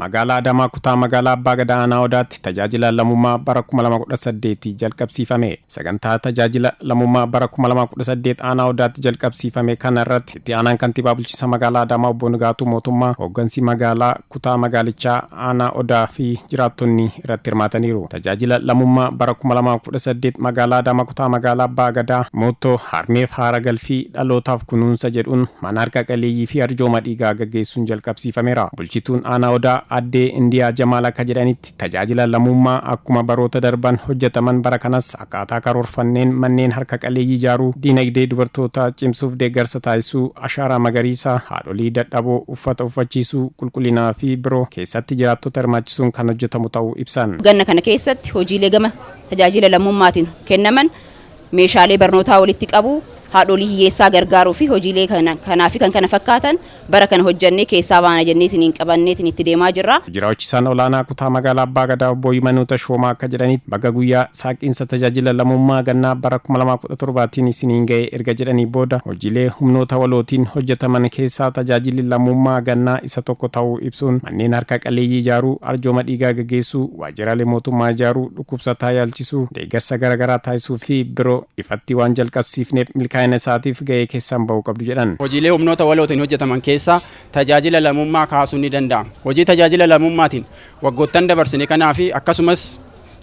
Magaalaa Adamaa kutaa magaalaa Abbaa Gadaa Aanaa Odaatti tajaajila lammummaa bara 2018 jalqabsiifame. Sagantaa tajaajila lammummaa bara 2018 Aanaa Odaatti jalqabsiifame kana irratti itti aanaan kantiibaa bulchiinsa magaalaa Adaamaa obbo Nigaatuu Mootummaa, hooggansi magaalaa kutaa magaalichaa Aanaa Odaa fi jiraattonni irratti hirmaataniiru. Tajaajila lammummaa bara 2018 magaalaa Adaamaa kutaa magaalaa Abbaa Gadaa moottoo harmeef haara galfii dhalootaaf kunuunsa jedhuun mana harka qalleeyyii fi arjooma dhiigaa gaggeessuun jalqabsiifameera. Bulchituun Aanaa Odaa Addee Indiyaa Jamaal akka jedhanitti, tajaajila lammummaa akkuma baroota darban hojjetaman bara kanas akkaataa karoorfanneen manneen harka qalleeyyii ijaaruu, diinagdee dubartootaa cimsuuf deeggarsa taasisuu, ashaaraa magariisaa, haadholii dadhaboo uffata uffachiisuu, qulqullinaa fi biroo keessatti jiraattota hirmaachisuun kan hojjetamu ta'uu ibsan. Ganna kana keessatti hojiilee gama tajaajila lammummaatiin kennaman meeshaalee barnootaa walitti qabu, haadholii hiyyeessaa gargaaruu fi hojiilee kanaa fi kan kana fakkaatan bara kana hojjannee keessaa baana jenneetiin hin qabanneetiin itti deemaa jirra. Jiraachisaan olaanaa kutaa magaalaa Abbaa Gadaa obbo Yimanuu Tashoomaa akka jedhanitti, baga guyyaa saaqiinsa tajaajila lammummaa gannaa bara 2017tiin isiniin ga'e erga jedhanii booda, hojiilee humnoota walootiin hojjetaman keessaa tajaajilli lammummaa gannaa isa tokko ta'uu ibsuun, manneen harka qalleeyyii ijaaruu, arjooma dhiigaa gaggeessuu, waajjiraalee mootummaa ijaaruu, dhukkubsataa yaalchisuu, deeggarsa garaagaraa taasisuu fi biroo ifatti waan jalqabsiifneef milkaa'ina isaatiif ga'ee keessan ba'uu qabdu jedhan. Hojiilee humnoota walootiin hojjetaman keessaa tajaajila lammummaa kaasuun ni danda'ama. Hojii tajaajila lammummaatiin waggoottan dabarsine kanaa fi akkasumas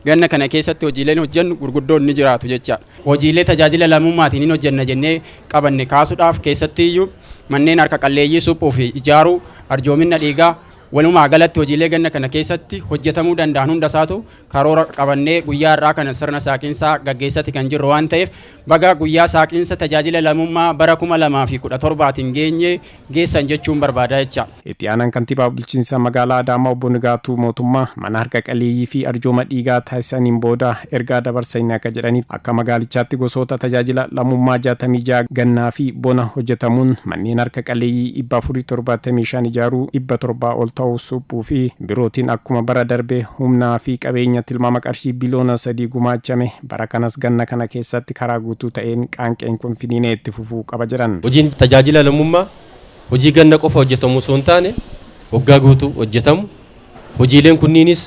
ganna kana keessatti hojiileen hojjennu gurguddoon ni jiraatu jechaadha. Hojiilee tajaajila lammummaatiin hin hojjenna jennee qabanne kaasuudhaaf keessatti iyyuu manneen harka qalleeyyii suphuu fi ijaaruu, arjoomina dhiigaa, walumaa galatti hojiilee ganna kana keessatti hojjetamuu danda'an hunda isaatu karoora qabannee guyyaa har'aa kana sirna saaqiinsaa gaggeessatti kan jirru waan ta'eef, baga guyyaa saaqiinsa tajaajila lammummaa bara 2017tiin geenye geessan jechuun barbaada jecha. Itti aanaan kantiibaa bulchiinsa magaalaa Adaamaa obbo Nigaatuu Mootummaa mana harka qalleeyyii fi arjooma dhiigaa taasisaniin booda ergaa dabarsanii akka jedhanitti, akka magaalichaatti gosoota tajaajila lammummaa 66 gannaa fi bona hojjetamuun manneen harka qalleeyyii 475 ijaaruu, 700 ol ta'u suphuu fi birootiin akkuma bara darbe humnaa fi qabeenya tilmaama qarshii biliyoona 3 gumaachame bara kanas ganna kana keessatti karaa guutuu ta'een qaanqeen kun finiinee itti fufuu qaba jedhan. Hojiin tajaajila lammummaa hojii ganna qofa hojjetamu osoo hin taane waggaa guutuu hojjetamu. Hojiileen kunniinis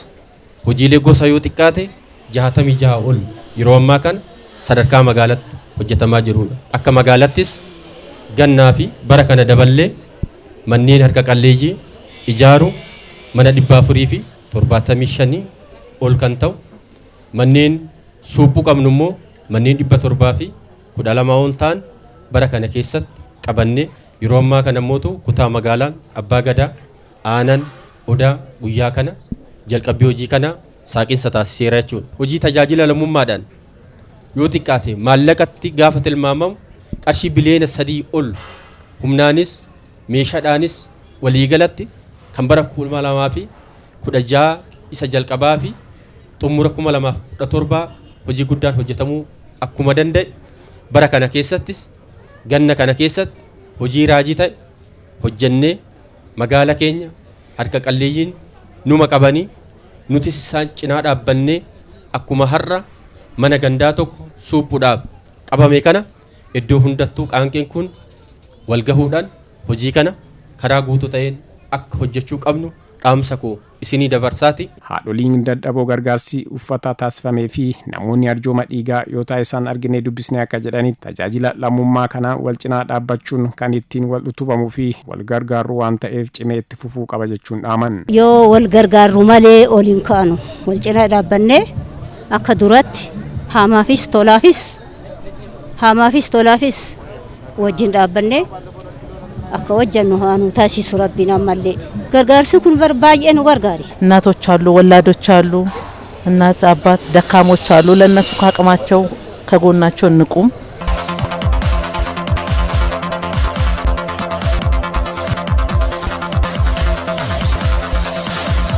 hojiilee gosa yoo xiqqaate 66 ol yeroo ammaa kana sadarkaa magaalatti hojjetamaa jirudha. Akka magaalattis gannaa fi bara kana daballee manneen harka qalleeyyii ijaaru mana 475 ol kan ta'u, manneen suuphuu qabnu immoo manneen 712 ol ta'an bara kana keessatti qabannee yeroo ammaa kana immoo kutaa magaalaan Abbaa Gadaa Aanan Odaa guyyaa kana jalqabbii hojii kana saaqinsa taasiseera jechuudha. Hojii tajaajila lammummaadhaan yoo xiqqaate maallaqatti gaafa tilmaamamu qarshii biliyoona 3 ol humnaanis meeshaadhaanis waliigalatti kan bara 2016 isa jalqabaa fi xumura 2017 hojii guddaan hojjetamuu akkuma danda'e, bara kana keessattis ganna kana keessatti hojii raajii ta'e hojjennee magaala keenya harka qalleeyyiin numa qabanii nutis isaan cinaa dhaabbannee akkuma har'a mana gandaa tokko suuphuudhaaf qabame kana iddoo hundattuu qaanqeen kun wal gahuudhaan hojii kana karaa guutuu ta'een akka hojjechuu qabnu dhaamsa koo isinii dabarsaati. Haadholiin dadhaboo gargaarsi uffataa taasifamee fi namoonni arjooma dhiigaa yoo taasisan arginee dubbisnee akka jedhanitti, tajaajila lammummaa kana wal cinaa dhaabbachuun kan ittiin wal utubamuu fi wal gargaarru waan ta'eef cimee itti fufuu qaba jechuun dhaaman. Yoo wal gargaarru malee ol hin kaanu. Wal cinaa dhaabbannee akka duratti hamaafis tolaafis wajjin dhaabbannee akka hojjannu haa nu taasisu Rabbiin ammallee. Gargaarsi kun bar baay'ee nu gargaari. እናቶች አሉ፣ ወላዶች አሉ፣ እናት አባት ደካሞች አሉ። ለእነሱ ከአቅማቸው ከጎናቸው እንቁም።